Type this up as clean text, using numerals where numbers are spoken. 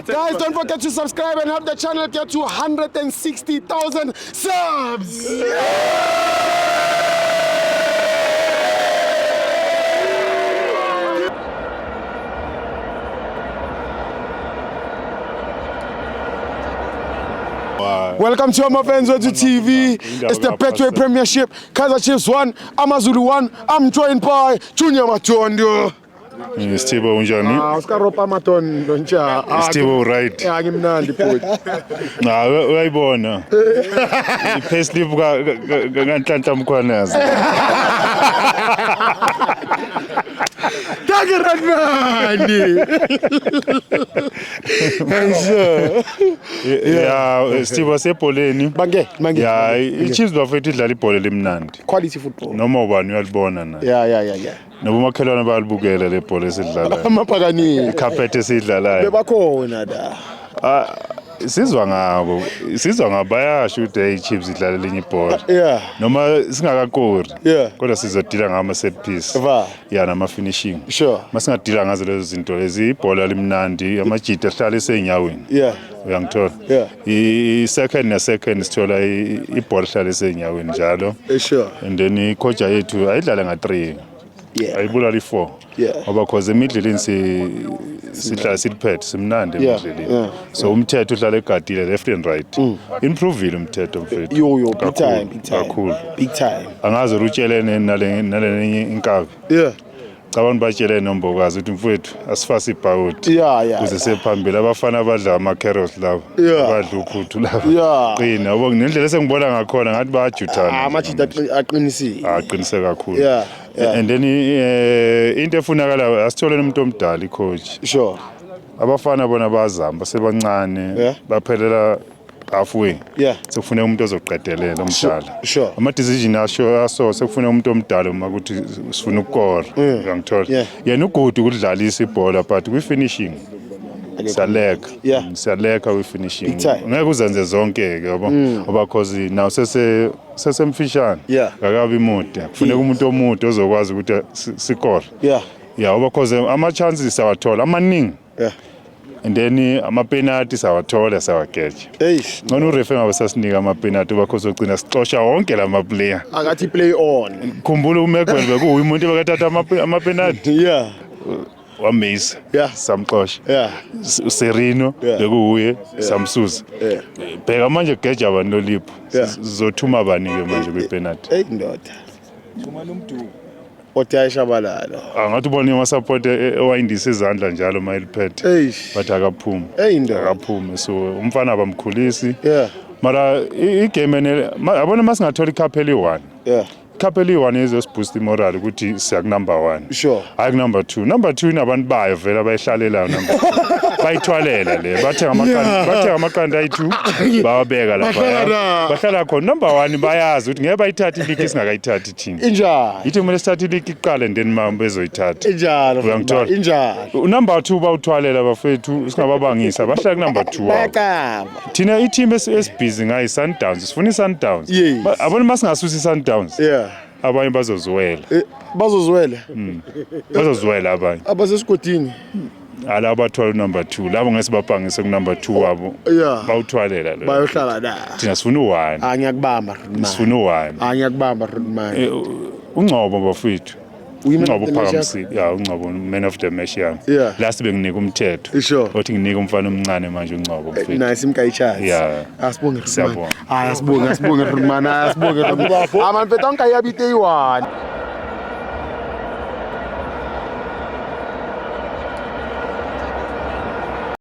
Guys, don't forget to subscribe and help the channel get to 160,000 subs. Welcome to Amafans Wethu TV. It's the Betway Premiership. Kaizer Chiefs 1, AmaZulu 1. I'm joined by Junior Matondo. Sithibo, unjani? Ah, usikaropa Matondo nja. Sithibo, right. Ya ngimnandi bhuti. Ah, uyayibona. I-payslip kaNhlanhla Mkhwanazi. Dankie Radmani. Ya, Sithibo, sebholeni. Bange, bange. Ya, i-Chiefs bafethu idlala ibhola elimnandi. Quality football. Noma ubani uyalibona na. Yeah. Noba umakhelwane bayalibukela le bhola esidlalayo. Amabhakani. Ikhaphethe esiyidlalayo. Bebakhona da. Ah, sizwa ngabo. Sizwa ngabo bayasho ukuthi hey, i-Chiefs idlala elinye ibhola. Noma singakakori. Kodwa sizodila ngama set piece. Va. Ya, nama finishing. Masingadila ngazo lezo zinto lezi, ibhola limnandi, amajita ahlala esenyaweni. Uyangithola? I-second na second sithola ibhola ihlala esenyaweni njalo. And then i-coach yethu ayidlala nga-3. Ayibulala i-4. Ngoba cause emidleleni sihlala siliphethe, simnandi emidleleni. So umthetho uhlala egadile left and right. Improvile umthetho mfethu. Yo yo, big time, big time. Kakhulu. Big time. Angazi utshelene nale inkabi. Cabanga batshele nombokazi ukuthi mfowethu asifase ibhawudi. Kuze sephambili abafana abadla ama carrots laba. Abadla uphuthu laba. Qina, yabo ngendlela esengibona ngakhona ngathi bayajuthana. Amajita aqinisile. Aqinise kakhulu. And then into efunakala asitholeni umuntu omdala i-coach. Abafana bona bazama basebancane baphelela halfway. Sekufuneka umuntu ozoqedelela omdala. Ama decision asho aso sekufuneka umuntu omdala uma ukuthi sifuna ukukora. Uyangithola? Yena ugudu ukudlalisa ibhola but kwi finishing siyaleka. Siyaleka kwi finishing. Ngeke uzenze zonke ke yabo. Ngoba cause now sesemfishane. Akabi mude. Kufuneka umuntu omude ozokwazi ukuthi sikore. Yeah, ngoba cause ama chances siyawathola amaningi. And then ama penalty sawathola sawageja. Eish. Ngcono urefe ngabe sasinika ama penalty bakho sogcina sixosha wonke lama player. Akathi play on. Khumbula uMegwen bekuyi umuntu bekathatha ama penalty. Wamisa. Samxosha. Serino bekuuye samsusa. Bheka manje geja abantu lolipho. Sizothuma bani ke manje kwi penalty? Hey ndoda. Thuma nomduku. Otayishabalala. Angathi ubone ama support ewayindisa izandla njalo mayiliphethe. But akaphumi. Akaphumi. So umfana abamkhulisi. Mara igame ene yabona masingathola icup eli-1. Icup eli-1 izosiboost imoral ukuthi siya ku number 1. Hayi ku number 2. Number 2 inabantu bayo vele abayihlalelayo number 2. Bayithwalela le. Bathenga amaqanda, bathenga amaqanda ayi-2 bawabeka lapha. Bahlala khona. Number 1 bayazi ukuthi ngeke bayithathe iligi singakayithathi thina. Injalo. Ithi kumele sithathe iligi iqale and then mama bezoyithatha. Injalo. Uyangithola? Injalo. Number 2 bawuthwalela bafethu singababangisa bahlala ku number 2 wabo. Bayaqaba. Thina i-team esibhizi ngayo i-Sundowns, sifuna i-Sundowns. Abona masingasusa i-Sundowns. Abanye bazozwela. Bazozwela. Bazozwela abanye. Abasesigodini. Ala abathwala number 2, labo ngeke sibabhangise ku number 2 wabo. Bawuthwalela lo. Bayohlala la. Thina sifuna u1. Ah, ngiyakubamba Rodman. Sifuna u1. Ah, ngiyakubamba Rodman. Ungcobo bafethu. Ungcobo uphakamisile. Yeah, ungcobo man of the match yami. Last benginika umthetho. Othi nginika umfana omncane manje ungcobo mfethu. Nice imkayi chance. Asibonge Rodman. Siyabonga. Ah, asibonge, asibonge Rodman. Asibonge Rodman. Ah, man mfethu angikayabite i1.